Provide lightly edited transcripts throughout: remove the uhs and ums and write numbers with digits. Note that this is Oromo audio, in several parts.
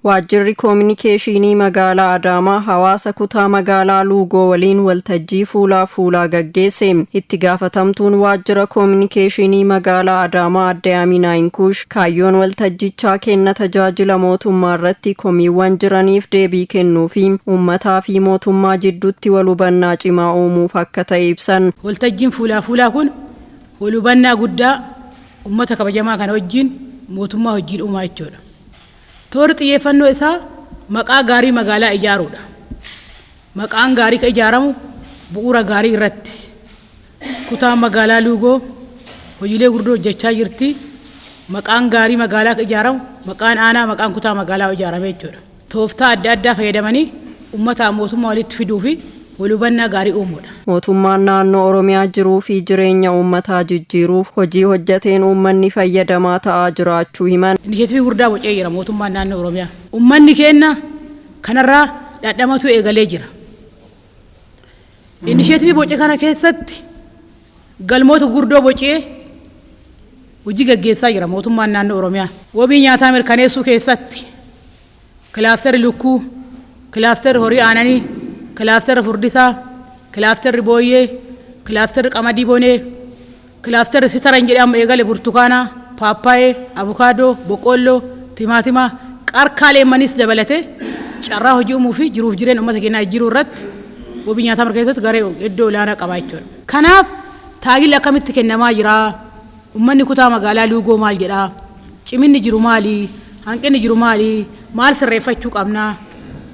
Waajjirri Koominikeeshinii Magaalaa Adaamaa hawaasa kutaa magaalaa Luugoo waliin waltajjii fuulaa fuulaa gaggeesse. Itti gaafatamtuun Waajjira Koominikeeshinii Magaalaa Adaamaa Aadde Aminaa Inkuush kaayyoon waltajjichaa kenna tajaajila mootummaa irratti komiiwwan jiraniif deebii kennuu fi uummataa fi mootummaa jidduutti wal hubannaa cimaa uumuuf akka ta'e ibsan. Waltajjiin fuulaa fuulaa kun wal hubannaa guddaa uummata kabajamaa kana wajjin mootummaa wajjin uumaa jechuudha. Toorri xiyyeeffannoo isaa maqaa gaarii magaalaa ijaaruudha. Maqaan gaarii kan ijaaramu bu'uura gaarii irratti. Kutaan magaalaa Luugoo hojiilee gurguddoo hojjechaa jirti. Maqaan gaarii magaalaa kan ijaaramu maqaan aanaa, maqaan kutaa magaalaa ijaarame jechuudha. Tooftaa adda addaa fayyadamanii uummataa mootummaa walitti fiduu fi wal hubannaa gaarii uumuudha. Mootummaan naannoo Oromiyaa jiruu fi jireenya uummataa jijjiiruuf hojii hojjeteen uummanni fayyadamaa ta'aa jiraachuu himan. Inisheetivii guddaa bocee jira mootummaan naannoo Oromiyaa. Uummanni keenya kanarraa dhandhamatu eegalee jira. Inisheetivii boce kana keessatti galmoota gurguddoo bocee hojii gaggeessaa jira mootummaan naannoo Oromiyaa. Wabii nyaataa mirkaneessuu keessatti kilaasterri lukkuu, kilaasterri horii aananii, kilaasterri furdisaa, kilaasterri booyyee, kilaasterri qamadii bonee, kilaasterri sitaran jedhamu eegale burtukaanaa, paappaayee, abukaadoo, boqqolloo, timaatima, qarkaa leemmanis dabalatee carraa hojii uumuu fi jiruuf jireenya uummata keenyaa jijjiiruu irratti wabii nyaataa mirkaneessuutti garee iddoo olaanaa qaba jechuudha. Kanaaf tajaajilli akkamitti kennamaa jira? Uummanni kutaa magaalaa Luugoo maal jedhaa? Ciminni jiru maali? Hanqinni jiru maali? Maal sirreeffachuu qabnaa?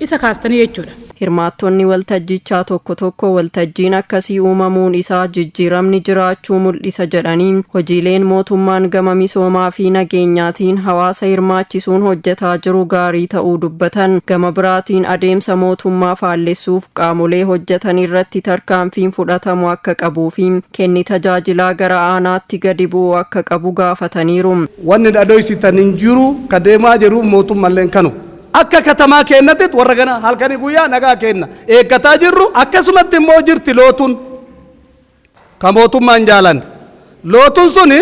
Isa kaastanii jechuudha. Hirmaattonni waltajjichaa tokko tokko waltajjiin akkasii uumamuun isaa jijjiiramni jiraachuu mul'isa jedhanii, hojiileen mootummaan gama misoomaa fi nageenyaatiin hawaasa hirmaachisuun hojjetaa jiru gaarii ta'uu dubbatan. Gama biraatiin adeemsa mootummaa faallessuuf qaamolee hojjetan irratti tarkaanfiin fudhatamu akka qabuu fi kenni tajaajilaa gara aanaatti gadi bu'uu akka qabu gaafataniiru. Wanni dhadhoysitan hin jiru, ka deemaa jiru mootummaalleen kanu. Akka katamaa keenyatti warra gana halkanii guyyaa nagaa kenna eeggataa jirru, akkasumatti immoo jirti lootuun ka mootummaan jaalan lootuun suni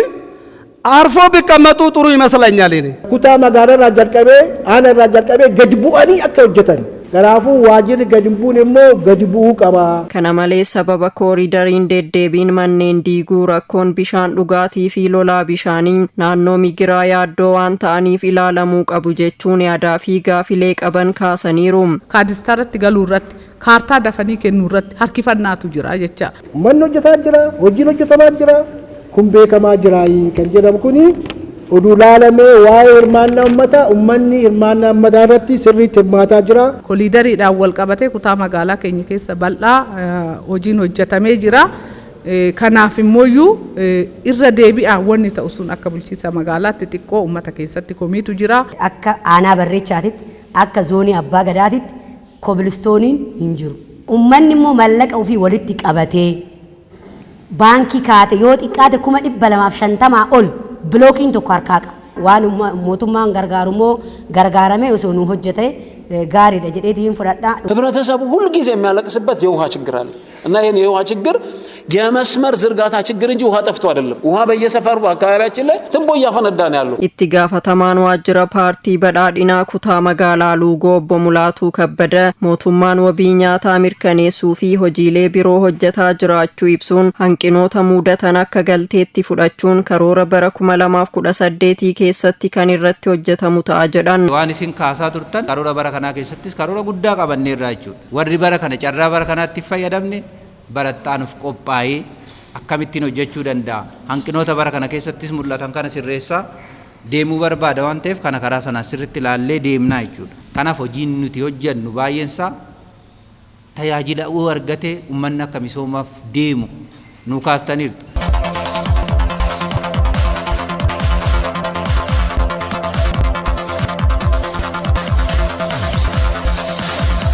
arfoo biqqammaxuu xuruu ይመስለኛል እኔ። Kutaa magaalaa irraa jalqabee, aanaa irraa jalqabee gadi bu'anii akka hojjetan. Kanaafuu waajirri gadi bu'uun immoo gadi bu'uu qaba. Kana malees sababa kooriidariin deddeebiin manneen diiguu, rakkoon bishaan dhugaatii fi lolaa bishaanii naannoo Migiraa yaaddoo waan ta'aniif ilaalamuu qabu jechuun yaadaa fi gaafilee qaban kaasaniiru. Kaadistaratti galuu irratti, kaartaa dafanii kennuu irratti harkifannaatu jira jecha. Manni hojjetaa jira, hojiin hojjetamaa jira, kun beekamaa jira kan jedhamu kuni oduu laalamee waa'ee hirmaannaa uummataa, uummanni hirmaannaa uummataa irratti sirriitti hirmaataa jira. Koliidariidhaan wal qabatee kutaa magaalaa keenya keessa bal'aa hojiin hojjetamee jira. Kanaaf immooyyuu irra deebi'aa wanni ta'u sun akka bulchiinsa magaalaatti xiqqoo uummata keessatti komiitu jira. Akka aanaa Barreechaatitti, akka zoonii Abbaa Gadaatitti kobilistooniin hin jiru. Uummanni immoo mallaqa ofii walitti qabatee baankii kaate yoo xiqqaate 250,000 ol bilookiin tokko harkaa qaba. Waan mootummaan gargaaru immoo gargaaramee osoo nu hojjete gaariidha jedheetiin fudhadha. ህብረተሰቡ ሁልጊዜ የሚያለቅስበት የውሃ ችግር አለ እና ይህን የውሃ ችግር የመስመር ዝርጋታ ችግር እንጂ ውሃ ጠፍቶ አይደለም። ውሃ በየሰፈሩ አካባቢያችን ላይ ትቦ እያፈነዳ ነው ያለው። Itti gaafatamaan waajjira paartii badhaadhinaa kutaa magaalaa Luugoo obbo Mulaatuu Kabbada mootummaan wabii nyaataa mirkaneessuu fi hojiilee biroo hojjetaa jiraachuu ibsuun, hanqinoota mudatan akka galteetti fudhachuun karoora bara 2018 keessatti kan irratti hojjetamu ta'a jedhan. Waan isin kaasaa turtan karoora bara kanaa keessattis karoora guddaa qabanneerra jechuudha. Warri bara kana carraa bara kanaatti fayyadamne barattaanuuf qophaa'ee akkamittiin hojjechuu danda'a. Hanqinoota bara kana keessattis mul'atan kana sirreessaa deemuu barbaada waan ta'eef, kana karaa sanaan sirriitti ilaallee deemnaa jechuudha. Kanaaf hojiin nuti hojjennu baay'een isaa tajaajila uu argate uummanni akka misoomaaf deemu nu kaastaniirtu.